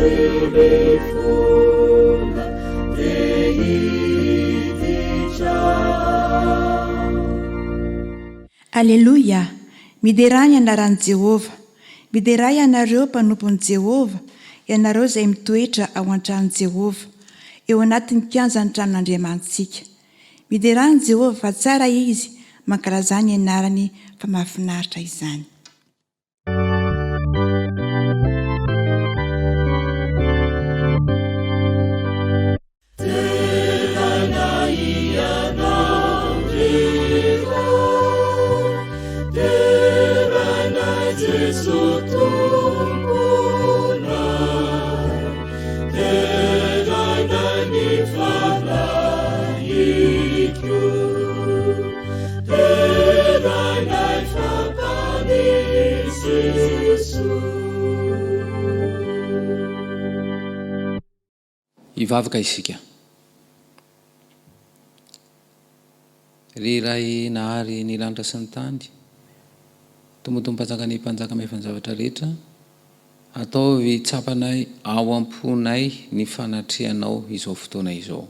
Tsy mifona te hiditra ao. Aleloia! Miderà ny anaran'i Jehovah! Miderà ianareo mpanompon'i Jehovah, ianareo izay mitoetra ao an-tranon'i Jehovah, eo anatin'ny kianjan'ny tranon'Andriamanitsika. Miderà an'i Jehovah fa tsara izy, mankalazà ny anarany fa mahafinaritra izany. Deraina Ianao ry Ray, deraina Jeso Tomponay, deraina ny Fanahiko, deraina fa Mpamonjy Jeso. Hivavaka isika. Ry Ray nahary ny lanitra sy ny tany, Tompo Tompo-Mpanjakan'ny mpanjaka mahefa ny zavatra rehetra, ataovy tsapanay ao am-ponay ny fanatrehanao izao fotoana izao.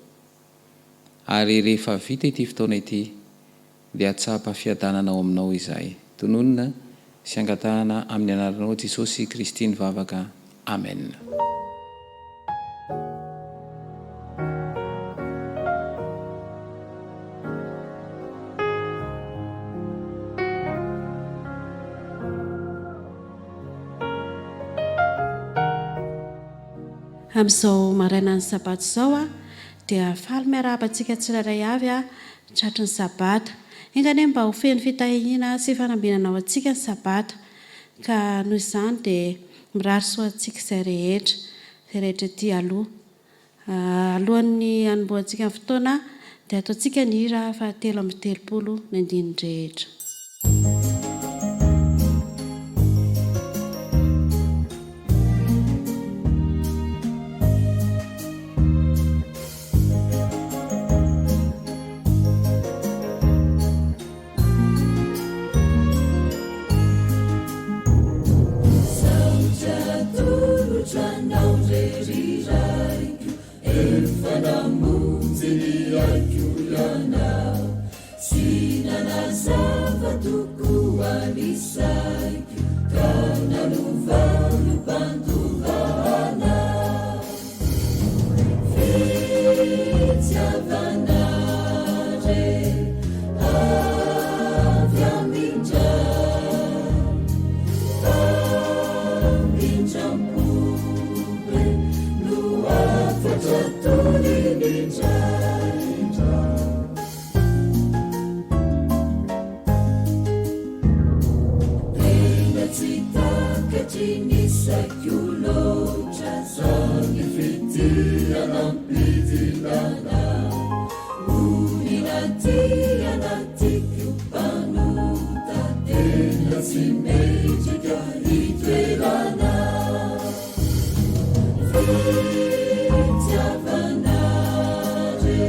Ary rehefa vita ity fotoana ity, dia hahatsapa fiadanana ao aminao izahay. Tononina sy angatahana amin'ny anaranao Jesosy Kristy ny vavaka. Amen. Amin'izao marainan'ny sabata izao dia faly miarahaba antsika tsirairay avy tratry ny sabata. Enga anie mba ho feno fitahiana sy fanambinana ho antsika ny sabata. Ka noho izany dia mirary soa antsika izay rehetra, izay rehetra ety aloha. Alohan'ny hanombohantsika ny fotoana dia ataontsika ny hira fahatelo amby telopolo ny andininy rehetra. Saotra atolotra anao re ry Raiko, efa namonjy ny aiko Ianao, sy nanazava tokoa ny saiko, ka nanova ho mpandova anao. Fitiavana re avy amin-dRay, famindram-po be no hafatra toriny indraindra. Tena tsy takatry ny saiko loatra zany fitia nampidinana Olona tia na tiako mpanota tena tsy mendrika hitoerana Fitiavana re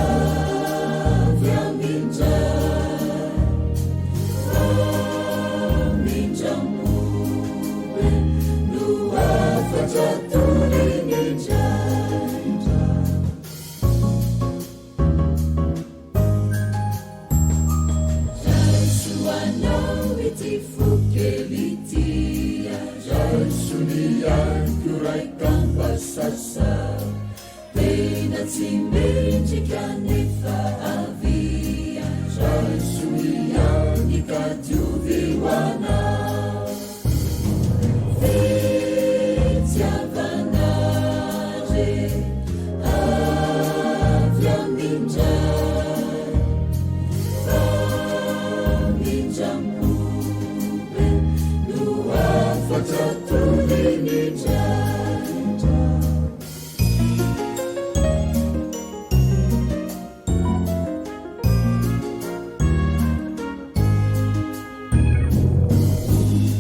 avy amin-dRay Famindram-po be no hafatra toriny indraindra Raiso anao ity fo kely ity Raiso ny aiko raikamba sasa Tena tsy mendrika nefa avia Raiso ihany ka diovy ho anao Fitiavana re avy amin-dRay Famindram-po be no hafatra toriny indraindra.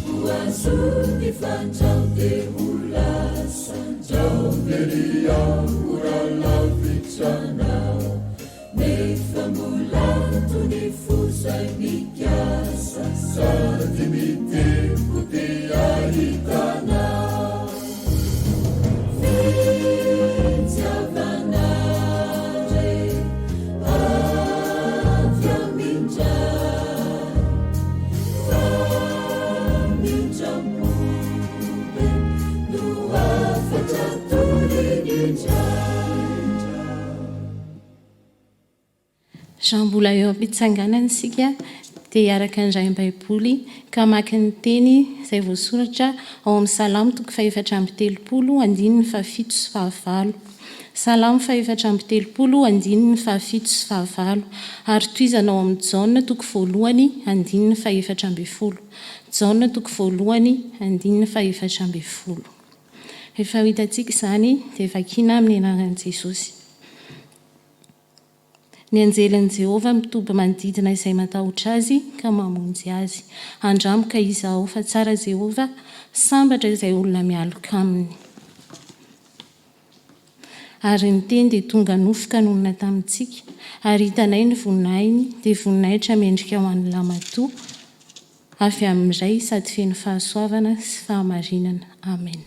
Tompo azony fa ndrao te ho lasa ndrao very aho raha lavitra anao nefa mbola tony fo zay mikasa sady mitempo te hahita anao. Raha mbola eo am-pitsanganana isika dia hiaraka handray ny Baiboly ka hamaky ny teny izay voasoratra ao amin'ny Salamo toko fahefatra amby telopolo andininy fahafito sy fahavalo. Salamo fahefatra amby telopolo andininy fahafito sy fahavalo ary tohizana ao amin'ny Jaona toko voalohany andininy fahefatra ambin'ny folo. Jaona toko voalohany andininy fahefatra ambin'ny folo. Rehefa ho hitantsika izany dia vakiana amin'ny anaran'i Jesosy. Ny anjelin'i Jehovah mitoby manodidina izay matahotra azy ka mamonjy azy. Andramo ka izahao fa tsara Jehovah, sambatra izay olona mialoka aminy. Ary ny Teny dia tonga nofo ka nonina tamintsika, ary hitanay ny voninahiny, dia voninahitra mendrika ho an'ny lahimatoa, Avy amin'ny Ray sady feno fahasoavana sy fahamarinana. Amen.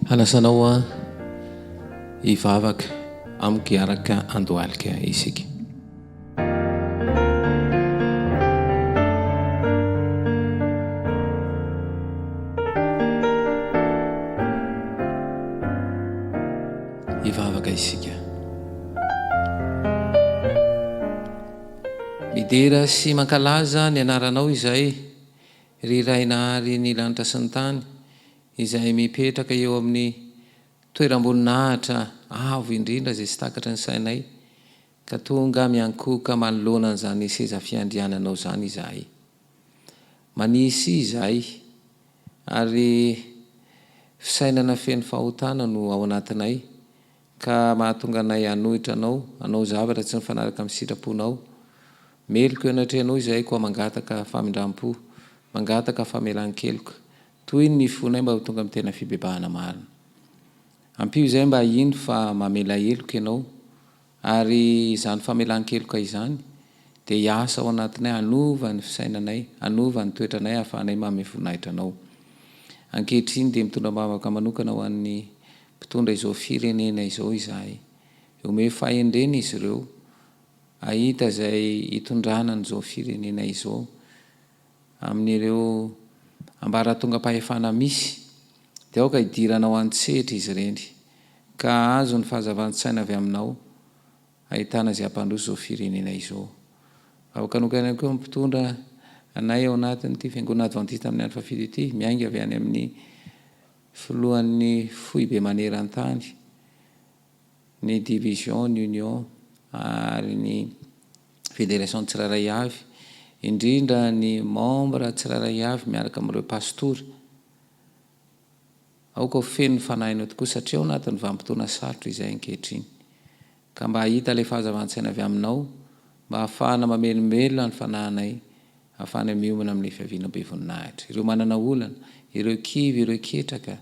Hanasa anao aho hivavaka amiko hiaraka handohalika isika. Hivavaka isika. Midera sy mankalaza ny anaranao izay, ry Ray nahary ny lanitra sy ny tany, izay mipetraka eo amin'ny toeram-boninahitra avo indrindra izay tsy takatry ny sainay, ka tonga miankohoka manoloana an'izany seza fiandriananao izany izahay. Manisy izahay, ary fisainana feno fahotana no ao anatinay, ka mahatonga anay hanohitra Anao, hanao zavatra tsy mifanaraka amin'ny sitraponao. Meloka eo anatrehanao izahay, koa mangataka famindram-po, mangataka famelan-keloka. Tohino ny fonay mba ho tonga amin'ny tena fibebahana marina. Ampio izahay mba hino fa mamela heloka Ianao, ary izany famelan-keloka izany dia hiasa ao anatinay hanova ny fisainanay, hanova ny toetranay hahafahanay manome voninahitra Anao. Ankehitriny dia mitondra am-bavaka manokana ho an'ny mpitondra izao firenena izao izahay. Omeo fahendrena izy ireo hahita izay hitondrana an'izao firenena izao amin'ireo ambaratongam-pahefana misy, dia aoka hidiranao an-tsehatra izy ireny, ka hahazo ny fahazavan-tsaina avy aminao hahitana izay hampandroso izao firenena izao. Vavaka nokana ihany koa amin'ny mpitondra anay ao anatin'ity Fiangonana Advantista amin'ny andro fahafito ity, miainga avy any amin'ny Filohan'ny foibe maneran-tany, ny division, ny union ary ny fédération tsirairay avy, indrindra ny membre tsirairay avy miaraka amin'ireo pastora. Aoka ho feno ny fanahinao tokoa satria ao anatin'ny vanim-potoana sarotra izay ankehitriny. Ka mba hahita ilay fahazavan-tsaina avy aminao, mba hahafahana mamelombelona ny fanahinay, hahafahana miomana amin'ilay fiavianao be voninahitra. Ireo manana olana, ireo kivy, ireo ketraka,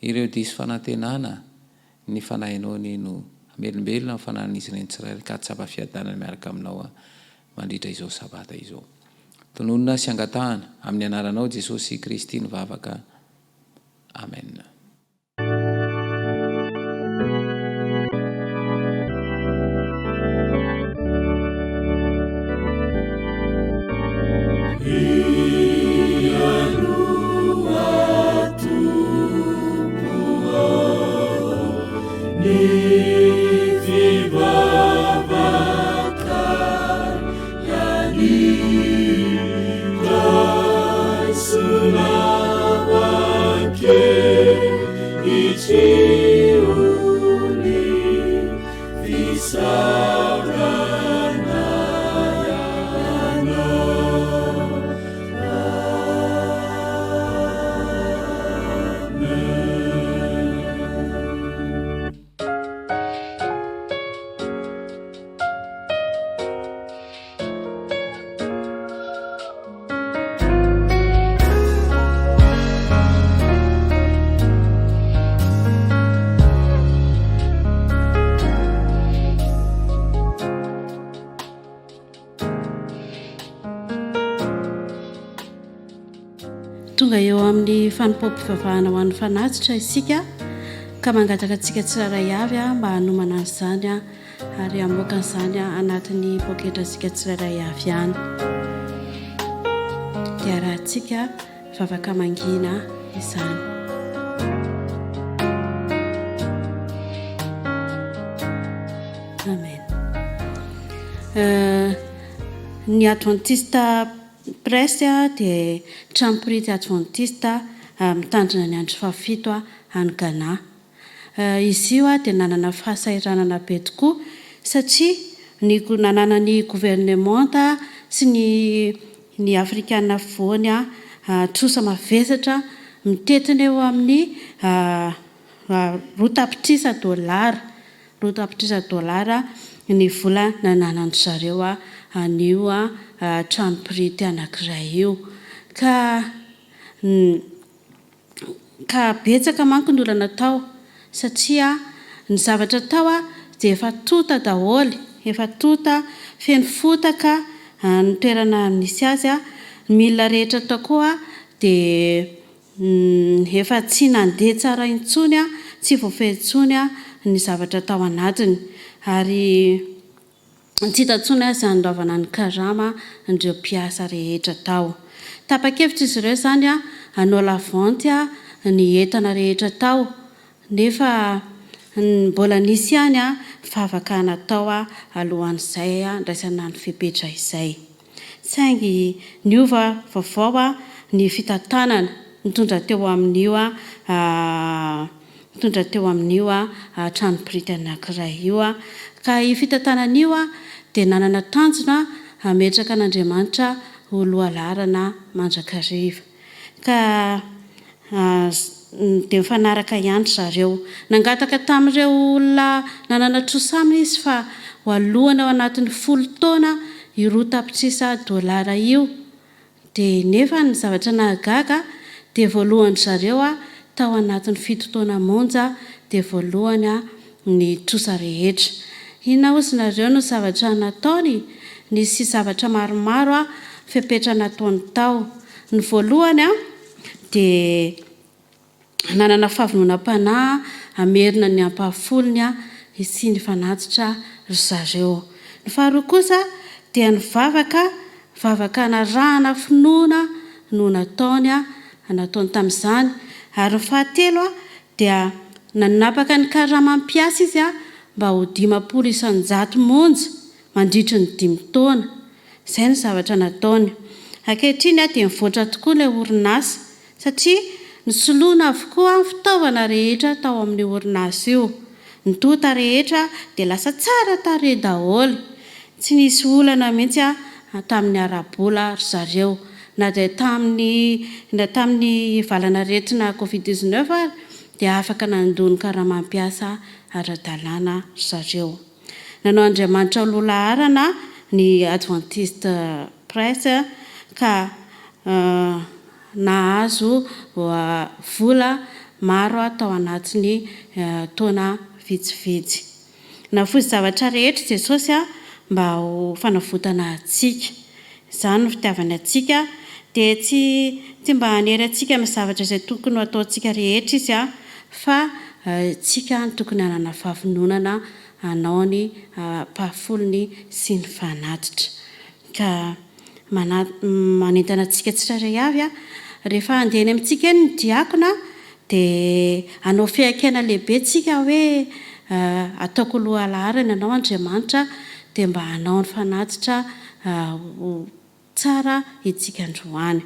ireo diso fanantenana, ny fanahinao anie no hamelombelona ny fanahin'izy ireny tsirairay ka hahatsapa fiadanana miaraka aminao aho mandritra izao Sabata izao. Tononina sy angatahana amin'ny anaranao Jesosy Kristy ny vavaka. Amen. Tonga eo amin'ny fanompoam-pivavahana ho an'ny fanatitra isika. Ka mangataka antsika tsirairay avy mba hanomana an'izany ary hamoaka an'izany anatin'ny poketrantsika tsirairay avy ihany. Dia arahantsika vavaka mangina izany. Amen. Ny Advantista Press dia trano printy advantista mitandrina ny andro fahafito any Ghana. Izy io dia nanana fahasahiranana be tokoa satria ny nananan'ny governemanta sy ny ny Afrikana Afovoany trosa mavesatra mitentina eo amin'ny 2 tapitrisa dolara 2 tapitrisa dolara ny vola nananan-dry zareo an'io trano printy anankiray io. Ka ka betsaka manko ny olana tao satria ny zavatra tao dia efa tonta daholo, efa tonta, feno fotaka ny toerana nisy azy, ny milina rehetra tao koa dia Efa tsy nandeha tsara intsony, tsy voafehy intsony ny zavatra tao anatiny. Ary tsy hita intsony aza handoavana ny karama an'ireo mpiasa rehetra tao. Tapa-kevitra izy ireo izany hanao la vente ny entana rehetra tao, nefa mbola nisy ihany vavaka natao alohan'izay handraisana ny fepetra izay. Saingy niova vaovao ny fitantanana nitondra teo amin'io nitondra teo amin'io trano printy anankiray io. Ka io fitantanana io dia nanana tanjona hametraka an'Andriamanitra ho lohalaharana mandrakariva. Ka dia nifanaraka ihany ry zareo. Nangataka tamin'ireo olona nanana trosa aminy izy fa ho alohany ao anatin'ny folo taona io 2 tapitrisa dolara io. Dia nefa ny zavatra nahagaga dia voalohan-dry zareo tao anatin'ny fito taona monja dia voalohany ny trosa rehetra. Inona hozy nareo no zavatra nataony? Nisy zavatra maromaro fepetra nataony tao. Ny voalohany dia nanana fahavononam-panahy hamerina ny ampahafolony sy ny fanatitra ry zareo. Ny faharoa kosa dia ny vavaka, vavaka narahana finoana no nataony, nataony tamin'izany. Ary ny fahatelo dia nanapaka ny karaman'ny mpiasa izy mba ho 50 isan-jato monja mandritry ny dimy taona. Izay no zavatra nataony. Ankehitriny dia mivoatra tokoa ilay orinasa satria nosoloina avokoa ny fitaovana rehetra tao amin'io orinasa io. Ny tonta rehetra dia lasa tsara tarehy daholo. Tsy nisy olana mihitsy tamin'ny ara-bola ry zareo. Na dia tamin'ny na tamin'ny valanaretina covid 19 ary dia afaka nandoa ny karamam-piasa ara-dalàna ry zareo. Nanao Andriamanitra ho lohalaharana ny Adventist Press ka nahazo vola maro tao anatin'ny taona vitsivitsy. Nahafoy zavatra rehetra Jesosy mba ho fanavotana antsika. Izany no fitiavany antsika, dia tsy tsy mba hanery antsika amin'ny zavatra izay tokony ho ataontsika rehetra Izy, fa isika no tokony hanana fahavononana hanao ny ampahafolony sy ny fanatitra. Ka mana manentana antsika tsirairay avy, rehefa handeha eny amintsika eny ny diakona, dia hanao fihaikana lehibe tsika hoe ataoko lohalaharana Ianao Andriamanitra, dia mba hanao ny fanatitra ho tsara itsika androany.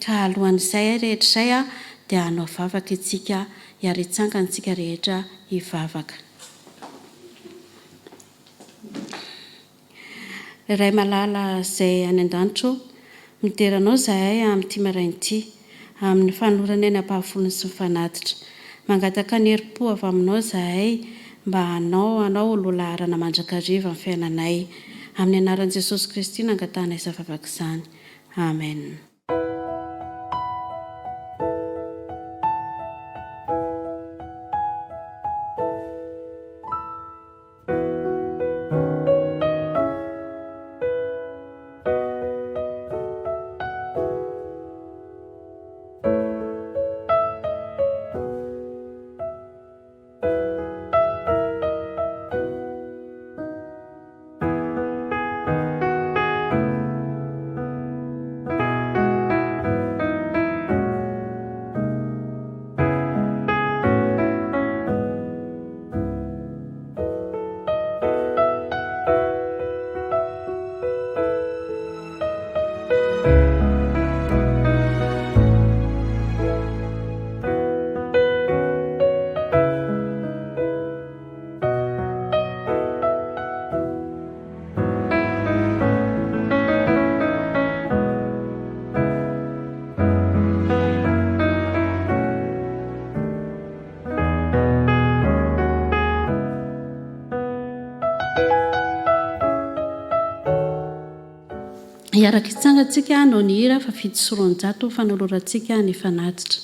Ka alohan'izay rehetra izay dia hanao vavaka itsika hiara-hitsangana isika rehetra hivavaka. Ray malala izay any an-danitra ô, midera Anao izahay amin'ity maraina ity, amin'ny fanoloranay ny ampahafolony sy ny fanatitra. Mangataka ny herim-po avy Aminao izahay mba hanao Anao ho lohalaharana mandrakariva amin'ny fiainanay. Amin'ny anaran'i Jesosy Kristy no angatahanay izany vavaka izany. Amen. Hiaraka hitsangantsika hanao ny hira faha-207 fanolorantsika ny fanatitra.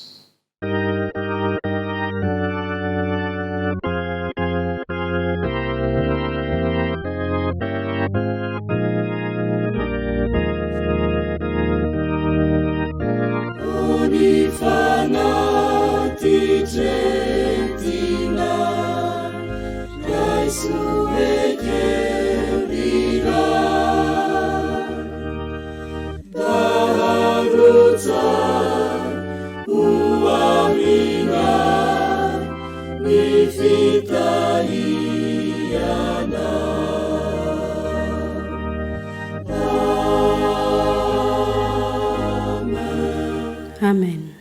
Amen.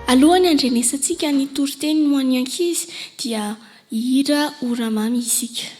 Alohan'ny handrenesantsika ny toriteny ho an'ny ankizy dia hihira Ora Mamy isika.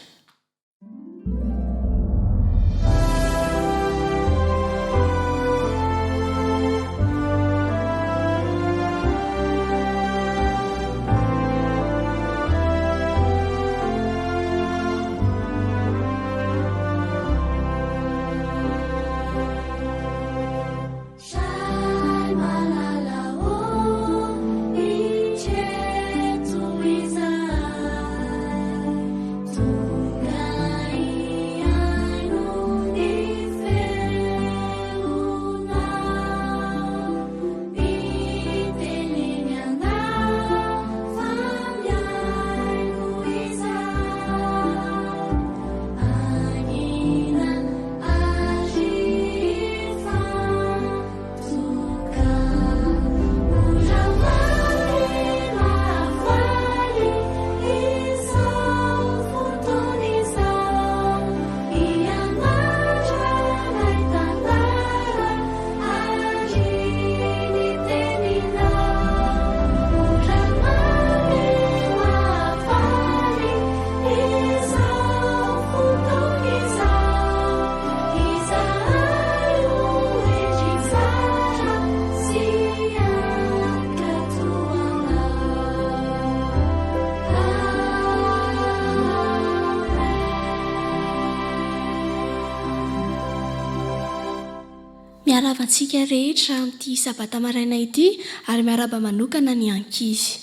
Miarahaba antsika rehetra amin'ity sabata maraina ity ary miarahaba manokana ny ankizy.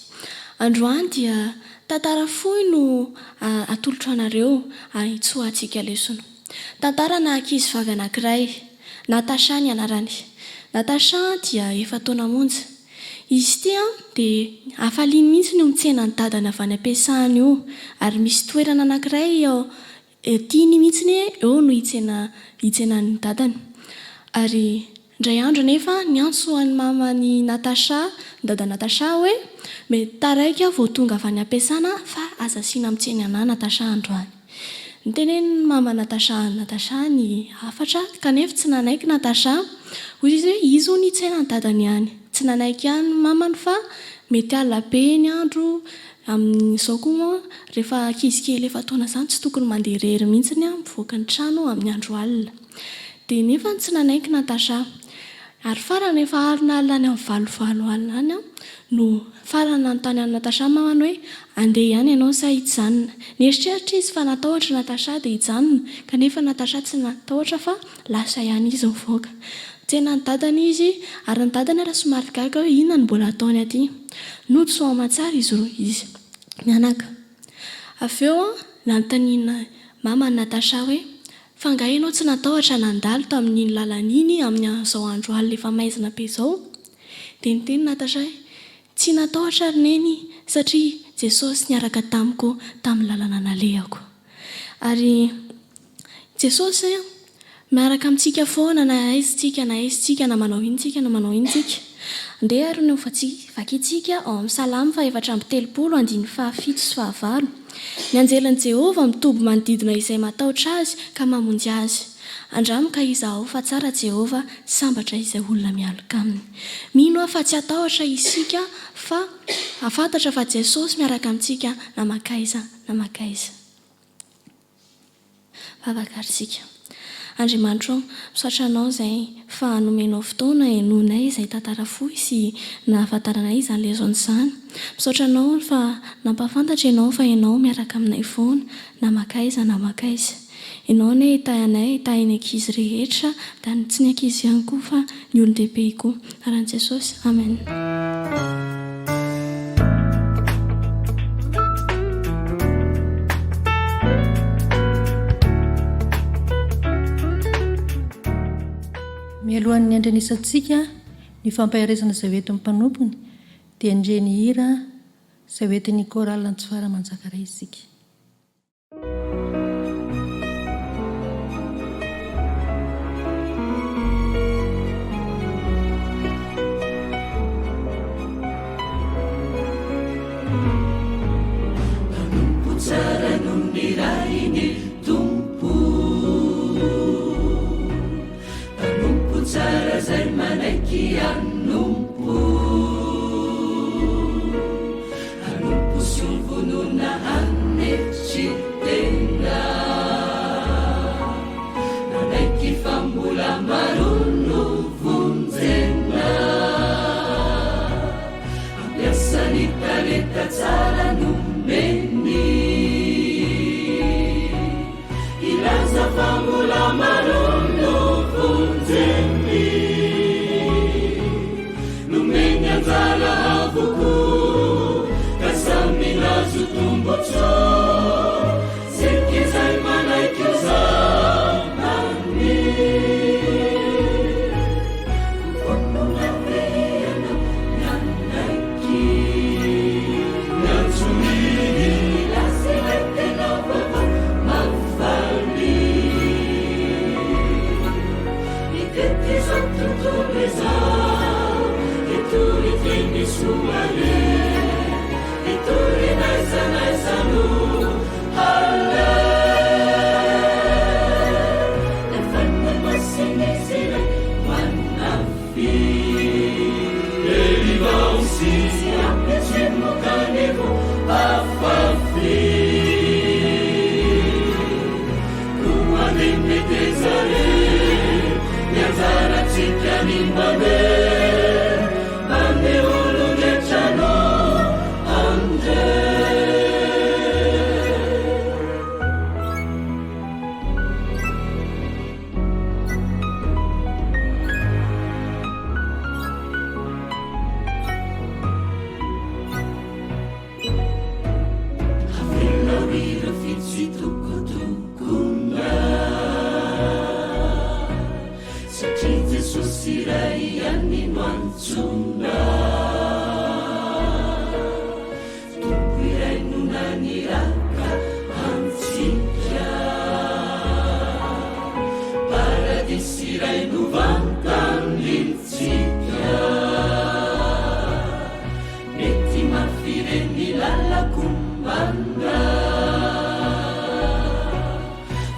Androany dia tantara fohy no atolotro anareo hitsoahantsika lesona. Tantarana ankizivavy anankiray, Natasha ny anarany. Natasha dia efa-taona monja. Izy ity dia hafaliany mihitsy ny mitsena ny dadany avy any am-piasana io ary misy toerana anankiray ao Tiany mihitsy ny hoe eo no hitsena hitsenan'ny dadany. Ary indray andro anefa niantso an'i maman'i Natasha ny dadan'i Natasha hoe, Mety taraiky aho vao tonga avy any am-piasana fa aza asiana mitsena anà Natasha androany. Notenenin'ny maman'i Natasha an'i Natasha ny hafatra kanefa tsy nanaiky Natasha. Hoy izy hoe izy hono hitsena ny dadany ihany. Tsy nanaiky ihany ny mamany fa mety alina be ny andro Amin'izao koa moa, rehefa ankizy kely efa-taona izany tsy tokony mandeha irery mihitsy mivoaka ny trano amin'ny andro alina. Dia nefa tsy nanaiky Natacha. Ary farany rehefa alina alina any amin'ny valovalo alina any no farany nanontany an'i Natacha mamany hoe andeha ihany ianao sa hijanona. Nieritreritra izy fa natahotra Natacha dia hijanona kanefa Natacha tsy natahotra fa lasa ihany izy nivoaka. Nitsena ny dadany izy ary ny dadany ara somary gaga hoe inona no mbola ataony aty. Nody soa aman-tsara izy roa izy mianaka. Avy eo nanontaniana maman'i Natacha hoe fa angaha ianao tsy natahotra nandalo tamin'iny lalana iny amin'izao andro alina efa maizina be izao? Dia niteny Natacha hoe tsy natahotra ry neny satria Jesosy niaraka tamiko tamin'ny lalana nalehako. Ary Jesosy miaraka amintsika foana na aiza tsika na aiza tsika na manao ino tsika na manao ino tsika. Ndeha ary no vakintsika ao amin'ny Salamo faha-34 andininy fahafito sy fahavalo. Ny anjelin'i Jehovah mitoby manodidina izay matahotra azy ka mamonjy azy. Andramo ka izahao fa tsara Jehovah, sambatra izay olona mialoka aminy. Mino aho fa tsy hatahotra isika fa hahafantatra fa Jesosy miaraka amintsika na mankaiza na mankaiza. Vavaka ary isika. Andriamanitra ô, misaotra Anao izay fa nomenao fotoana henoinay izay tantara fohy sy nahafantaranay izany lesona izany. Misaotra Anao fa nampahafantatra Ianao fa Ianao miaraka aminay foana na mankaiza na mankaiza. Ianao anie hitahy anay, hitahy ny ankizy rehetra, tsy ny ankizy ihany koa fa ny olon-dehibe koa. Anaran'i Jesosy, Amen. Mialohan'ny handrenesantsika ny fampaherezana izay ho entin'ny mpanompony dia ndre ny hira izay ho entin'ny chorale Antsifara Manjakaray isika. Mpanompo tsara no nirahin'ny Tompo Mpanompo tsara izay manaiky hanompo Hanompo sy ho vonona hanetry tena Nanaiky fa mbola maro no vonjena Hampiasa ny talenta tsara nomeny Hilaza fa mbola maro no vonjeny Nomeny anjara avokoa ka samy nahazo tombontsoa Tsiky izay manaiky ho zanany Vonona ve ianao ny hanaiky ny antsony Hilaza ilay tena vaovao mahafaly Mitety izao tontolo izao Hitory teny soa re Hitory n'aiza n'aiza no haleha Ny Fanahy Masin'izy ilay manafy Hery vao sy ampy tsimoka ny voa afafy Koa dia meteza re ny anjarantsika ny mandeha Mandeha olon-drehetra no handeha. Avelao ireo fitsitokotokona Satria Jesosy iray ihany no antsoina Tompo iray no naniraka antsika Paradisy iray no vantanintsika Mety mafy ireny lalako ombana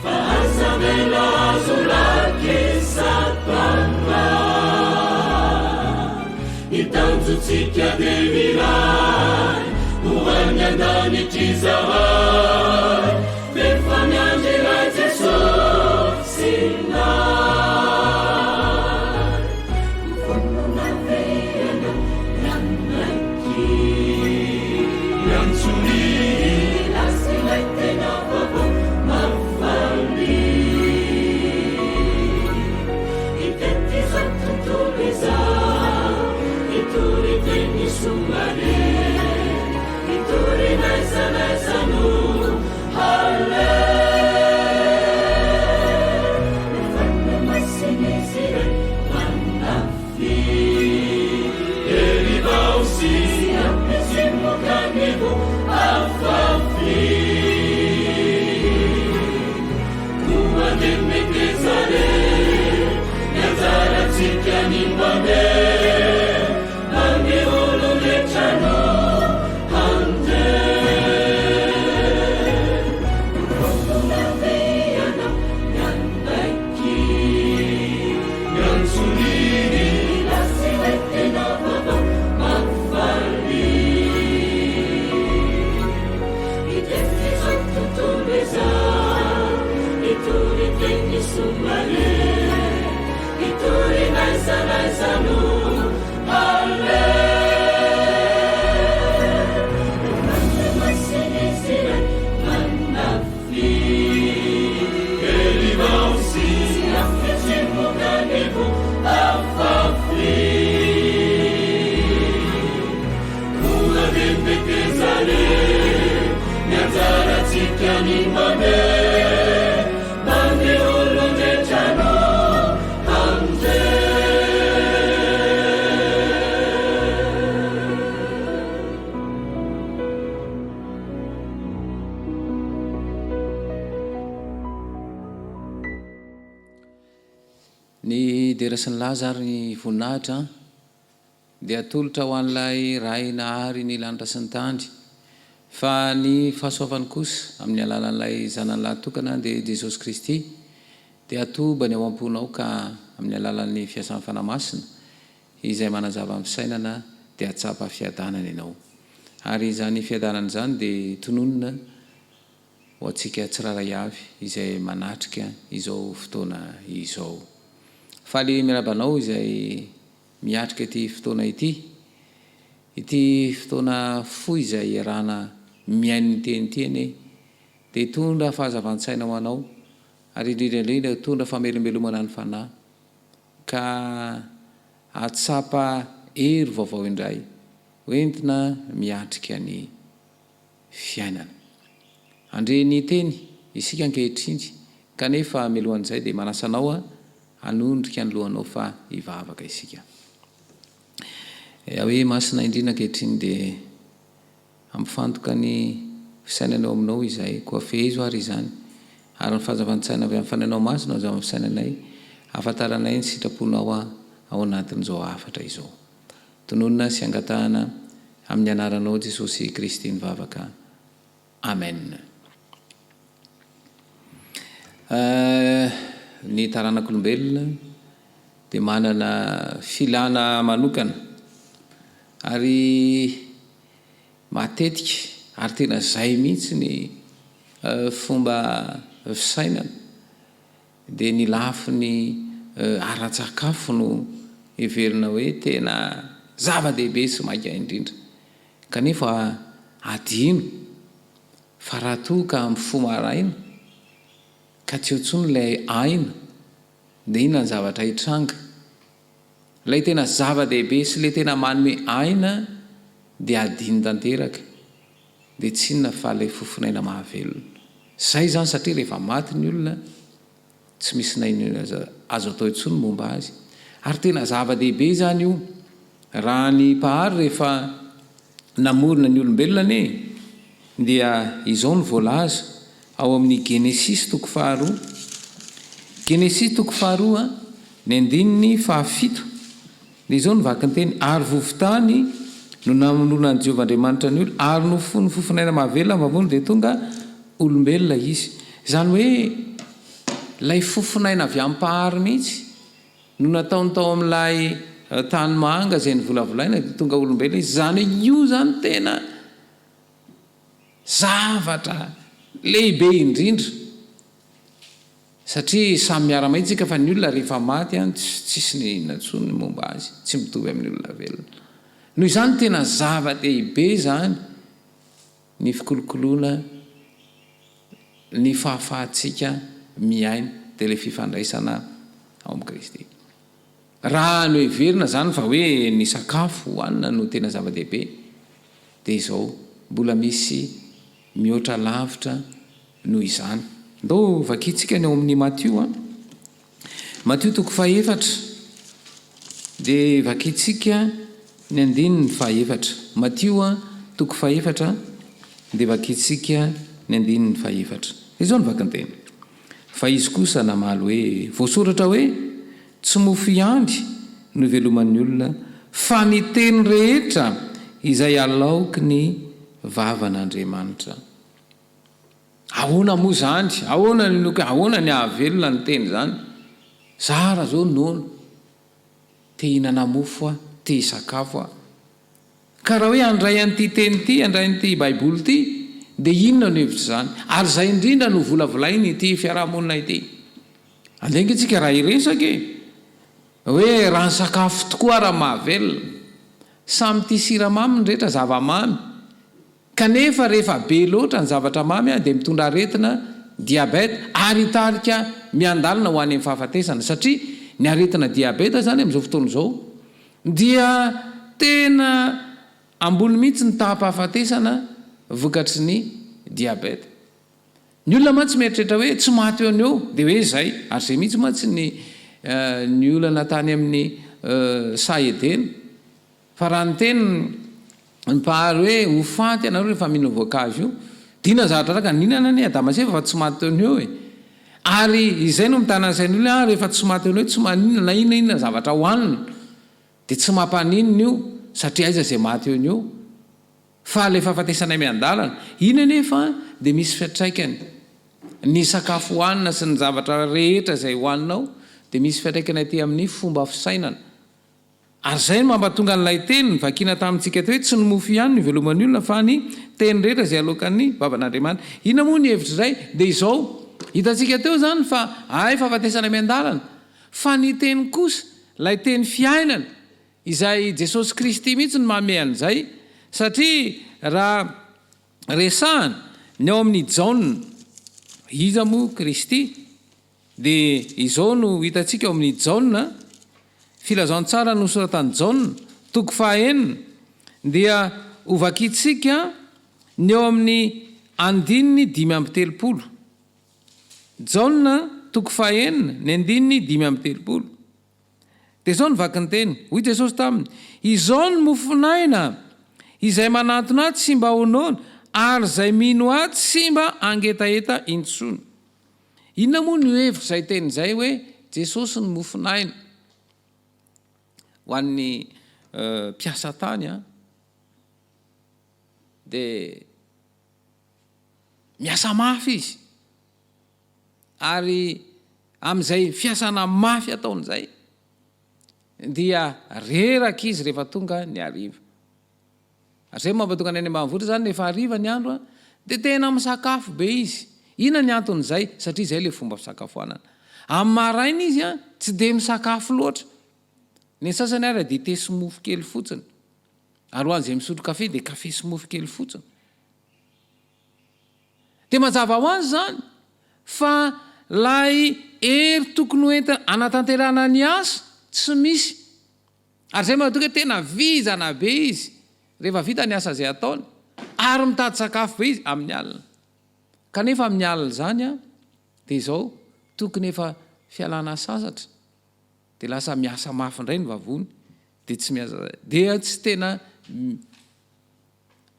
Fa aza avela azo laky satana Ny tanjontsika dia iray Ho any an-danitra izahay F'efa miandry ilay Jesosy nay Vonona ve ianao ny hanaiky ny antsony Hilaza ilay tena vaovao mahafaly Hitety izao tontolo izao Hitory teny soa re Hitory n'aiza n'aiza no haleha Ny Fanahy Masin'izy iray manafy Hery vao sy ampy tsimoka ny voa afafy. Ny dera sy ny laza ary ny voninahitra dia atolotra ho an'ilay Ray nahary ny lanitra sy ny tany, fa ny fahasoavany kosa, amin'ny alalan'ilay Zanany lahy tokana, dia Jesosy Kristy, dia atobany ao am-ponao ka amin'ny alalan'ny fiasan'ny Fanahy Masina, izay manazava ny fisainana, dia hahatsapa fiadanana ianao. Ary izany fiadanana izany dia tononina ho antsika tsirairay avy izay manatrika izao fotoana izao. Faly miarahaba anao izay miatrika ity fotoana ity, ity fotoana fohy izay iarahana mihaino ny teny ity anie dia hitondra fahazavan-tsaina ho anao ary indrindra indrindra hitondra famelombelomana ny fanahy ka hahatsapa hery vaovao indray hoentina miatrika ny fiainana. Handre ny teny isika ankehitriny, kanefa mialohan'izay dia manasa anao hanondrika ny lohanao fa hivavaka isika. Yahweh Masina indrindra ankehitriny dia hampifantoka ny fisainana eo aminao izahay, koa fehezo ary izany, ary ny fahazavan-tsaina avy amin'ny Fanahinao Masina ho amin'ny fisainanay, hahafantaranay ny sitraponao ao anatin'izao hafatra izao. Tononina sy angatahana amin'ny anaranao Jesosy Kristy ny vavaka. Amen. Ny taranak'olombelona dia manana filana manokana ary matetika ary tena izay mihitsy ny fomba fisainana dia ny lafiny ara-tsakafo no heverina hoe tena zava-dehibe sy maika indrindra. Kanefa adino fa raha toa ka mifoha maraina ka tsy eo intsony ilay aina dia inona ny zavatra hitranga? Ilay tena zava-dehibe sy ilay tena manome aina dia adino tanteraka dia tsy inona fa ilay fofon'aina mahavelona. Izay izany satria rehefa maty ny olona tsy misy na inona azo atao intsony momba azy. Ary tena zava-dehibe izany io. Raha ny Mpahary rehefa namorona ny olombelona anie dia izao no voalaza ao amin'ny Genesisy toko faharoa. Genesisy toko faharoa ny andininy fahafito. Dia izao no vakin-teny, Ary vovon-tany no namoronan'i Jehovah Andriamanitra ny olona, ary nofofonin'ny fofon'aina mahavelona ny vavony, dia tonga olombelona izy. Izany hoe ilay fofon'aina avy amin'ny Mpahary mihitsy no nataony tao amin'ilay tany manga izay novolavolaina, dia tonga olombelona izy. Izany hoe io izany tena zavatra lehibe indrindra. Satria samy miara-mahita isika fa ny olona rehefa maty an, tsisy na inona intsony ny momba azy, tsy mitovy amin'ny olona velona. Noho izany tena zava-dehibe izany ny fikolokoloana ny fahafahantsika miaina, dia ilay fifandraisana ao amin'i Kristy. Raha noheverina izany fa hoe ny sakafo hohanina no tena zava-dehibe, dia izao, mbola misy mihoatra lavitra noho izany. Ndao vakintsika ny ao amin'ny Matio an. Matio toko fahefatra, dia vakintsika ny andininy fahefatra. Matio toko fahefatra, dia vakintsika ny andininy fahefatra. Izao ny vakinteny. Fa izy kosa namaly hoe, Voasoratra hoe, Tsy mofo ihany no iveloman'ny olona, fa ny teny rehetra izay alaoky ny vavan'Andriamanitra. Ahoana moa izany? Ahoana ny inoako hoe ahoana ny hahavelona ny teny izany? Zara izao noana, te hihinana mofo aho, te hisakafo aho. Ka raha hoe handray an'ity teny ity, handray an'ity Baiboly ity, dia inona no hevitr'izany? Ary izay indrindra no volavolain'ity fiarahamonina ity. Andeha ange tsika raha hiresaka e! Hoe raha ny sakafo tokoa ara mahavelona. Samy tia siramamy ny rehetra, zava-mamy. Kanefa rehefa be loatra ny zavatra mamy dia mitondra aretina diabète ary hitarika miandalana ho any amin'ny fahafatesana. Satria ny aretina diabète izany amin'izao fotoana izao dia tena ambony mihitsy ny taham-pahafatesana vokatry ny diabète. Ny olona mantsy mieritreritra hoe tsy maty eo no eo dia hoe izay, ary izay mihitsy mantsy ny ny olana tany amin'ny saha Edena. Fa raha niteny ny Mpahary hoe ho faty ianareo rehefa mihinana voankazo io, dia inona ny zavatra araka? Nihinana anie Adama sy Eva fa tsy maty teo no eo e! Ary izay no mitana ny sain'ny olona hoe rehefa tsy maty eo hoe tsy maninona na inona inona zavatra hohanina dia tsy mampaninona io satria aiza izay maty eo eo. Fa ilay fahafatesanay miandalana. Iny anefa dia misy fiantraikany. Ny sakafo hohanina sy ny zavatra rehetra izay hohaninao dia misy fiantraikany aty amin'ny fomba fisainana. Ary izay no mampatonga an'ilay teny novakiana tamintsika teo hoe tsy ny mofo ihany no iveloman'ny olona fa ny teny rehetra izay aloakan'ny vavan'Andriamanitra. Inona moa ny hevitr'izay? Dia izao, hitantsika teo izany fa hay fahafatesana miandalana, fa ny teny kosa, ilay teny fiainana, izay Jesosy Kristy mihitsy no manome an'izay, satria raha resahana ny ao amin'ny Jaona, iza moa Kristy? Dia izao no hitantsika ao amin'ny Jaona, Filazantsara nosoratan'i Jaona, toko fahaenina, dia hovakintsika ny ao amin'ny andininy 35. Jaona, toko fahaenina, ny andininy 35. Dia izao no vakin'ny teny, Hoy Jesosy taminy, Izao no mofon'aina, izay manantona Ahy tsy mba ho noana, ary izay mino Ahy tsy mba hangetaheta intsony. Inona moa no hevitr'izay teny izay hoe Jesosy no mofon'aina? Ho an'ny mpiasa tany dia miasa mafy izy ary amin'izay fiasana mafy ataony izay dia reraka izy rehefa tonga ny hariva. Ary izay no mampatonga ny any ambanivohitra izany rehefa hariva ny andro dia tena misakafo be izy. Inona ny anton'izay? Satria izay ilay fomba fisakafoanana. Amin'ny maraina izy tsy dia misakafo loatra. Ny sasany ary dia thé sy mofo kely fotsiny. Ary ho an'izay misotro kafe dia kafe sy mofo kely fotsiny. Dia mazava ho azy izany fa ilay hery tokony ho entina hanatanterahana ny asa tsy misy. Ary izay mahatonga hoe tena vizana be izy rehefa vita ny asa izay ataony ary mitady sakafo be izy amin'ny alina. Kanefa amin'ny alina izany dia izao tokony efa fialana sasatra dia lasa miasa mafy indray ny vavony dia tsy miasa dia tsy tena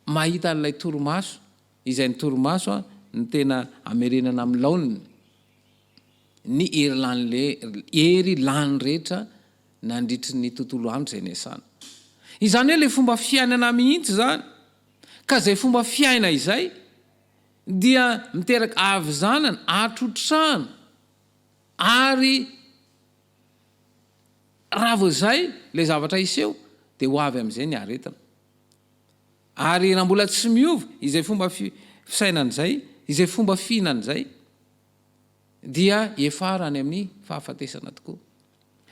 mahita an'ilay torimaso izay ny torimaso no tena amerenana amin'ny laoniny ny hery lany hery lany rehetra nandritry ny tontolo andro izay niasana. Izany hoe ilay fomba fiainana mihitsy izany. Ka izay fomba fiaina izay dia miteraka havizanana, hatrotrana ary raha vao izay ilay zavatra hiseho dia ho avy amin'izay ny aretina. Ary raha mbola tsy miova izay fomba fisainana izay, izay fomba fihinana izay dia hiafara any amin'ny fahafatesana tokoa.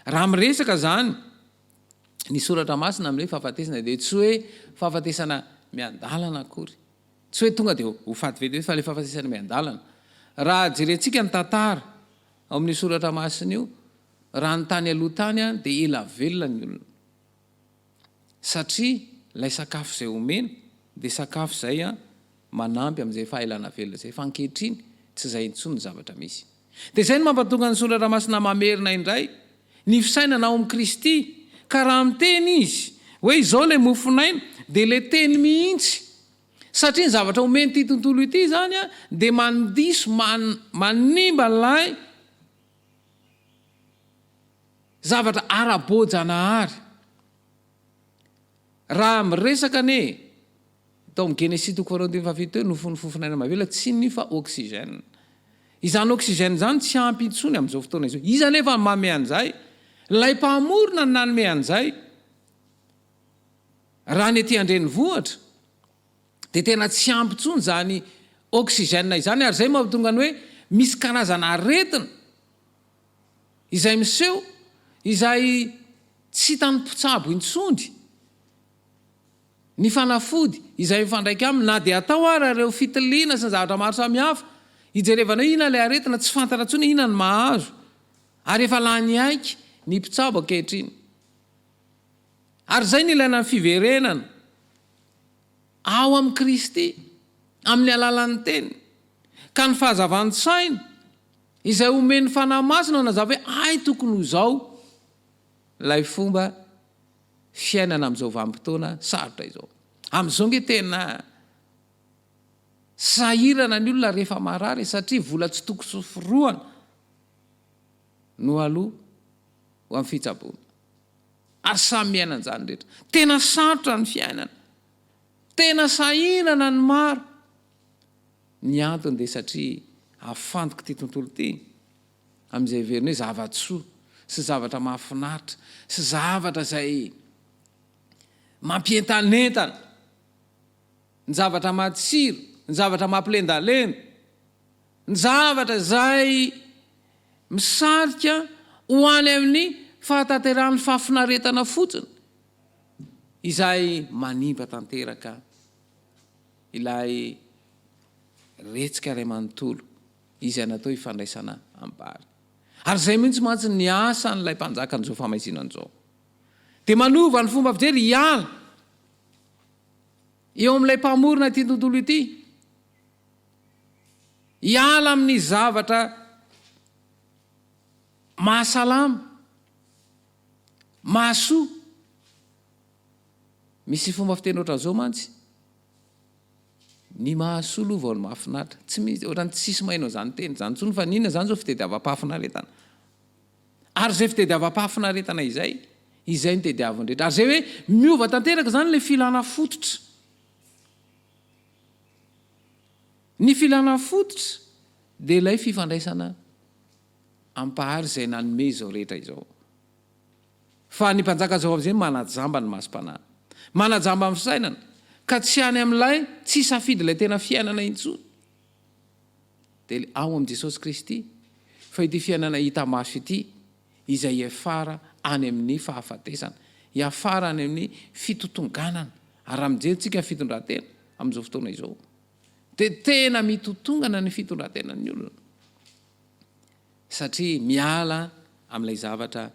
Raha miresaka izany ny soratra masina amin'ny hoe fahafatesana dia tsy hoe fahafatesana miandalana akory. Tsy hoe tonga dia ho faty vetivety fa ilay fahafatesana miandalana. Raha jerentsika ny tantara ao amin'io soratra masina io, raha ny tany aloha tany dia ela velona ny olona. Satria ilay sakafo izay omena dia sakafo izay manampy amin'izay fahaelana velona izay, fa ankehitriny tsy izay intsony ny zavatra misy. Dia izay no mampatonga ny Soratra Masina mamerina indray ny fisainana ao amin'i Kristy, ka raha miteny Izy hoe izao ilay mofon'aina dia ilay teny mihitsy, satria ny zavatra omen'ity tontolo ity izany dia mandiso, manimba ilay zavatra ara-boajanahary. Raha miresaka anie tao amin'ny Genesisy toko faharoa andininy fahafito teo, nofonofofon'aina mahavelona, tsy inona io fa oxygène. Izany oxygène izany tsy ampy intsony amin'izao fotoana izao. Iza anefa no manome an'izay? Ilay Mpamorona no nanome an'izay. Raha ny aty an-drenivohitra dia tena tsy ampy intsony izany oxygène izany ary izay mahatonga ny hoe misy karazana aretina izay miseho izay tsy hitan'ny mpitsabo intsony ny fanafody izay mifandraika aminy na dia atao ara ireo fitiliana sy ny zavatra maro samihafa hijerevana hoe inona ilay aretina, tsy fantatra intsony hoe inona no mahazo ary efa lany aiky ny mpitsabo ankehitriny. Ary izay no ilaina ny fiverenana ao amin'i Kristy amin'ny alalan'ny Teniny. Ka ny fahazavan-tsaina izay omen'ny Fanahy Masina hanazava hoe hay tokony ho izao ilay fomba fiainana amin'izao vanim-potoana sarotra izao. Amin'izao nge tena sahirana ny olona rehefa marary satria vola tsy toko sy forohana. No aloa ho amin'ny fitsaboana. Ary samy miaina an'izany rehetra. Tena sarotra ny fiainana. Tena sahirana ny maro. Ny antony dia satria afantok'ity tontolo ity amin'izay heveriny hoe zava-tsoa sy zavatra mahafinaritra sy zavatra izay mampientanentana, ny zavatra matsiro, ny zavatra mampilendalenda, ny zavatra izay misarika ho any amin'ny fahatanterahan'ny fahafinaretana fotsiny, izay manimba tanteraka ilay retsika iray manontolo izay natao hifandraisana am-bary. Ary izay mihitsy mantsy ny asan'ilay mpanjakan'izao famaizinana izao. Dia manova ny fomba fijery hiala eo amin'ilay mpamorona ity tontolo ity, hiala amin'ny zavatra mahasalama, mahasoa. Misy fomba fiteny ohatran'izao mantsy, ny mahasoa aloha vao ny mahafinaritra. Tsy misy, ohatran'ny tsisy maheno an'izany teny izany intsony fa n'inona izany izao fitediavam-pahafinaretana. Ary izay fitediavam-pahafinaretana izay, izay no tediavin'ny rehetra. Ary izay hoe miova tanteraka izany ilay filana fototra. Ny filana fototra dia ilay fifandraisana amin'ny Mpahary izay nanome izao rehetra izao. Fa ny mpanjaka zao avy izay manajamba ny masom-panahy. Manajamba ny fisainana. Ka tsy any amin'ilay tsy safidy ilay tena fiainana intsony. Dia ao amin'i Jesosy Kristy. Fa ity fiainana hita maso ity izay hiafara any amin'ny fahafatesana. Hiafara any amin'ny fitotonganana. Ary raha mijery tsika ny fitondran-tena amin'izao fotoana izao. Dia tena mitotongana ny fitondran-tenan'ny olona. Satria miala amin'ilay zavatra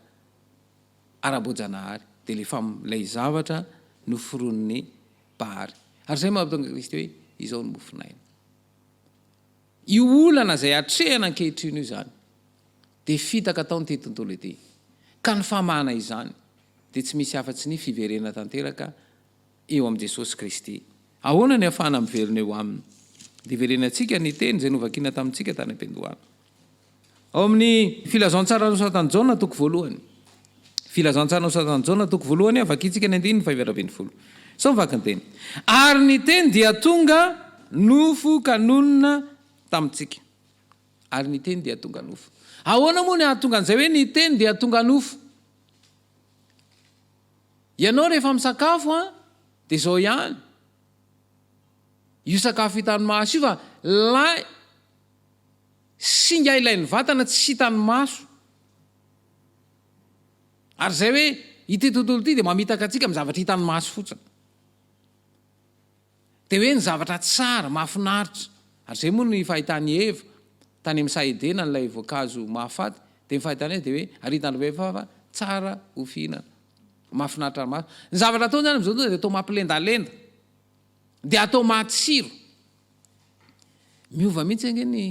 ara-boajanahary, dia ilay fam, ilay zavatra noforonin'ny Mpahary. Ary izay mahatonga Kristy hoe, Izao no mofon'aina. Io olana izay atrehana ankehitriny io izany, dia fitaka ataon'ity tontolo ity. Ka ny famahana izany, dia tsy misy afa-tsy ny fiverenana tanteraka eo amin'i Jesosy Kristy. Ahoana ny ahafahana miverina eo Aminy? Dia iverenantsika ny teny izay novakina tamintsika tany am-piandohana. Ao amin'ny Filazantsara nosoratan'i Jaona toko voalohany. Filazantsara nosoratan'i Jaona toko voalohany, vakintsika ny andininy faha-efatra ambin'ny folo. Sao mivaky ny teny. Ary ny teny dia tonga nofo ka nonina tamintsika. Ary ny teny dia tonga nofo. Ahoana moa ny hahatonga an'izay hoe ny teny dia tonga nofo? Ianao rehefa misakafo an, dia izao ihany. Io sakafo hitan'ny maso io fa ilay singa ilain'ny vatana tsy hitan'ny maso. Ary izay hoe ity tontolo ity dia mamitaka antsika amin'ny zavatra hitan'ny maso fotsiny. Dia hoe ny zavatra tsara, mahafinaritra. Ary izay moa ny fahitan'i Eva tany amin'ny saha Edena an'ilay voankazo mahafaty, dia ny fahitany azy dia hoe ary hitan'i Eva fa tsara ho fihinana. Mahafinaritra ny maso. Ny zavatra ataony izany amin'izao tonga dia atao mampilendalenda. Dia atao matsiro. Miova mihitsy ange ny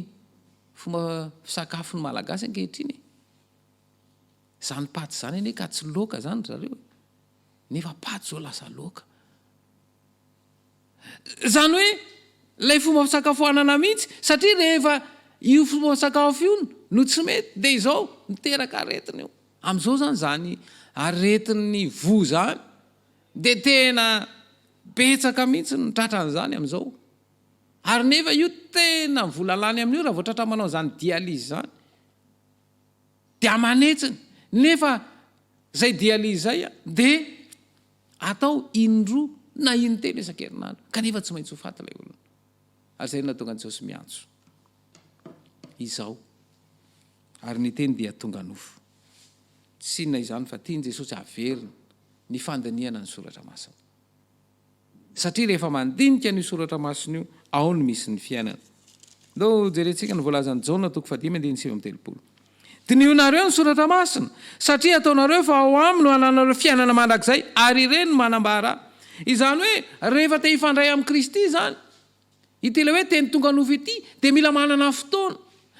fomba fisakafon'ny Malagasy ankehitriny e. Izany paty izany anie ka tsy laoka izany ry zareo e. Nefa paty izao lasa laoka. Izany hoe ilay fomba fisakafoanana mihitsy, satria rehefa io fomba fisakafo io no tsy mety dia izao miteraka aretina io. Amin'izao izany izany aretin'ny voa izany dia tena betsaka mihitsy ny tratran'izany amin'izao. Ary nefa io tena vola lany amin'io raha vao tratra manao an'izany dialyse izany. Dia aman'hetsiny. Nefa izay dialyse izay dia Atao indroa na intelo isan-kerinandro, kanefa tsy maintsy ho faty ilay olona. Ary izay no nahatonga an'i Jesosy miantso izao. Ary ny Teny dia tonga nofo. Tsy inona izany fa tian'i Jesosy haverina ny fandinihana ny Soratra Masina. Satria rehefa mandinika an'io Soratra Masina io, ao no misy ny fiainana. Ndao jerentsika ny voalazan'i Jaona toko fahadimy andininy 39. Dinihonareo ny Soratra Masina, satria ataonareo fa ao aminy no ananareo fiainana mandrakizay, ary ireny no manambara Ahy. Izany hoe, rehefa te hifandray amin'i Kristy izany, ity ilay hoe Teny tonga nofo ity, dia mila manana fotoana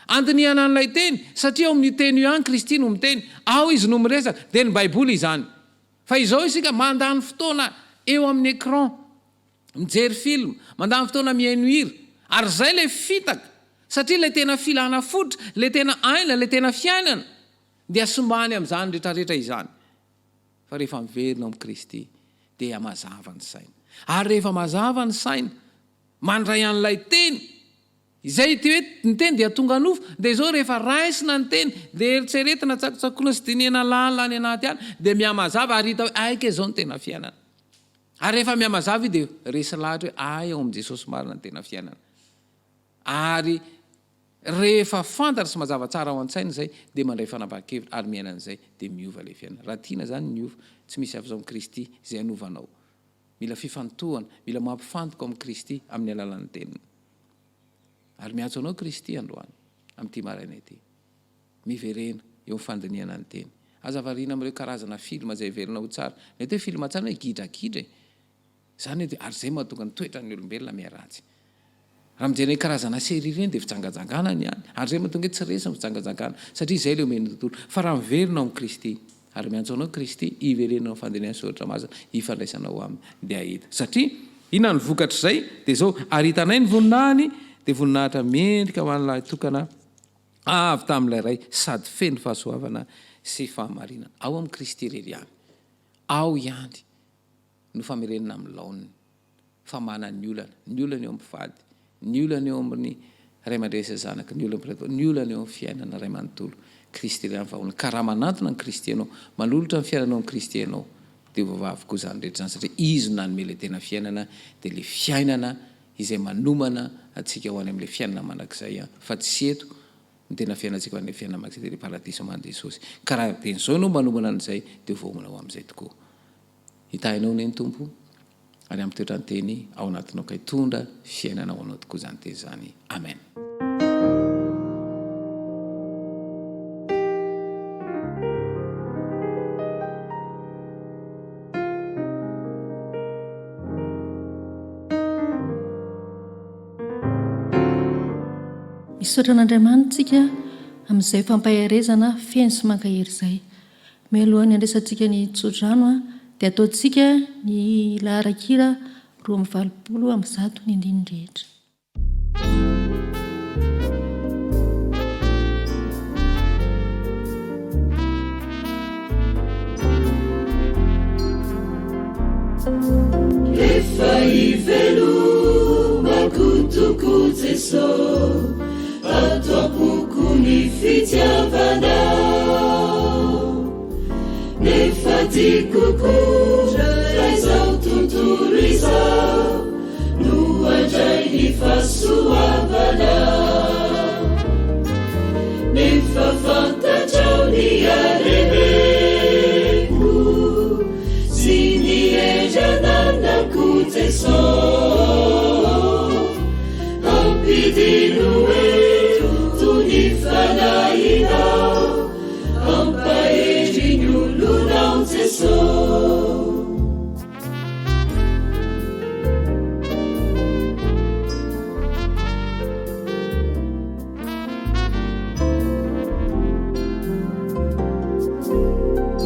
andinihana an'ilay Teny, satria ao amin'io Teny io ihany Kristy no miteny, ao Izy no miresaka, dia ny Baiboly izany. Fa izao isika mandany fotoana eo amin'ny écran, mijery film, mandany fotoana mihaino hira, ary izay ilay fitaka, satria ilay tena filana fototra, ilay tena aina, ilay tena fiainana, Dia simbany amin'izany rehetrarehetra izany. Fa rehefa miverina ao amin'i Kristy dia mazava ny saina. Ary rehefa mazava ny saina, mandray an'ilay Teny, izay ity hoe ny Teny dia tonga nofo, dia izao rehefa raisina ny Teny, dia eritreretina, tsakotsakoina sy dinihina lalina any anaty any, dia mihamazava ary hita hoe hay kay izao no tena fiainana. Ary rehefa mihamazava io dia resy lahatra hoe hay ao amin'i Jesosy marina ny tena fiainana. Ary rehefa fantatra sy mazava tsara ao an-tsaina izay dia mandray fanapahan-kevitra ary miaina an'izay dia miova ilay fiainana. Raha tiana izany ny hiova, tsy misy afa-tsy ao amin'i Kristy izay hanova anao. Mila fifantohana, mila mampifantoka ao amin'i Kristy amin'ny alalan'ny Teniny. Ary miantso anao Kristy androany, amin'ity maraina ity. Miverena eo amin'ny fandinihana ny Teny. Aza variana amin'ireo karazana film izay heverina ho tsara. Ny atao hoe film tsara hoe gidragidra e! Izany hoe dia, ary izay mahatonga ny toetran'ny olombelona miharatsy. Raha mijery ireny karazana série ireny dia fijangajangana ny any. Ary izay mahatonga hoe tsy resy ny fijangajangana. Satria izay ilay omen'ny tontolo. Fa raha miverina ao amin'i Kristy, ary miantso anao Kristy, hiverena ao amin'ny fandinihan'ny Soratra Masina, hifandraisanao Aminy, dia hahita. Satria, inona no vokatr'izay? Dia izao, ary hitanay ny voninahiny, dia voninahitra mendrika ho an'ny lahitokana avy tamin'ilay Ray, sady feno fahasoavana sy fahamarinana. Ao amin'i Kristy irery ihany. Ao ihany. no famerenana amin'ny laoniny, famahana ny olana, ny olana eo amin'ny mpivady, ny olana eo amin'ny ray aman-dreny sy zanaka, ny olana mpiray ny olana eo amin'ny fiainana iray manontolo. Kristy irery ihany vahaolana. Ka raha manantona an'i Kristy ianao, manolotra ny fiainanao amin'i Kristy ianao, dia ho voavaha avokoa izany rehetra izany, satria Izy no nanome ilay tena fiainana, dia ilay fiainana izay manomana antsika ho any amin'ilay fiainana mandrakizay, fa tsy eto ny tena fiainantsika ho any amin'ny fiainana mandrakizay, dia ilay paradisa omanin'i Jesosy. Ka raha dieny izao ianao manomana an'izay, dia ho voaomana ho amin'izay tokoa. Hitahinao anie ny Tompo ary hampitoetra ny teny ao anatinao ka hitondra fiainana ho anao tokoa izany teny izany. Amen. Misaotra an'Andriamanitra isika amin'izay fampaherezana feno sy mankahery izay. Mialohan'ny handraisantsika ny tsodrano dia ataontsika ny laharan-kira 182 ny andininy rehetra. Efa ivelomako toko Jeso Ato am-poko ny fitiavanao Nefa tiako koa raha izao tontolo izao No handray ny fahasoavanao Nefa fantatrao ny halemeko Sy ny hery ananako Jeso Ampidino eto ny fanahinao Ampahery ny olonao Jeso.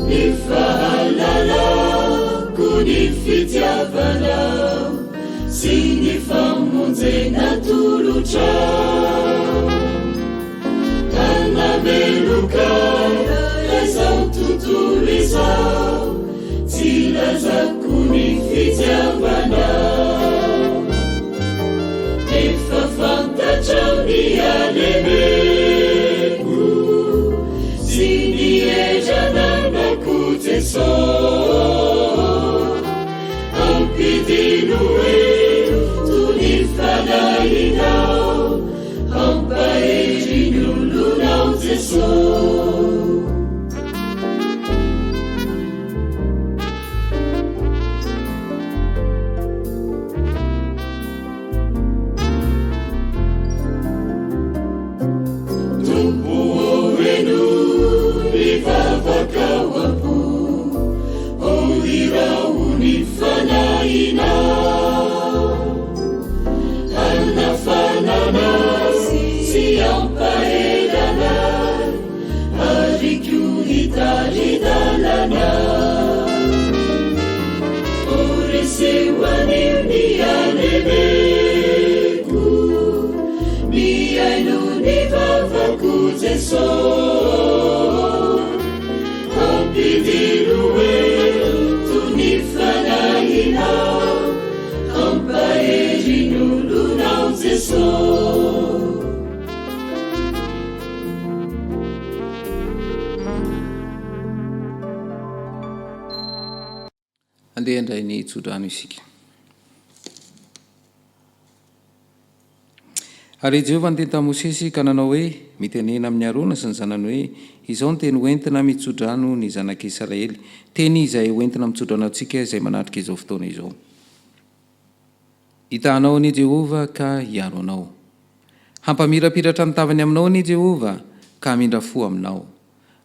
Ny fahalalako ny fitiavanao sy ny famonjena atolotrao Hanameloka izao tontolo izao tsy lazako ny fitiavanao Efa fantatrao ny halemeko sy ny hery ananako Jeso Ampidino eto ny fanahinao Hampahery ny olonao Jeso. Tompo ô henoy ny vavaka ao am-po, ô iraho ny fanahinao. Hanafanana sy hampahery anay, ary koa hitari-dalana. Ô reseo anio ny halemeko, mihaino ny vavako Jeso. ny tsodrano isika. Ary i Jehovah niteny tamin'i Mosesy ka nanao hoe, Mitenena amin'i Arona sy ny zanany hoe, 'Izao no teny hoentina mitsodrano ny zanak'Israely, teny izay hoentina mitsodrano antsika izay manatrika izao fotoana izao. Hitaha anao anie Jehovah ka hiaro anao. Hampamirapiratra ny tavany aminao anie Jehovah ka hamindra fo aminao.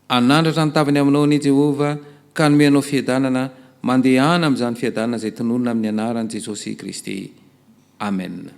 Hanandratra ny tavany aminao anie Jehovah ka hanome anao fiadanana, mandehana amin'izany fiadanana izay tononina amin'ny anaran'i Jesosy Kristy. Amen.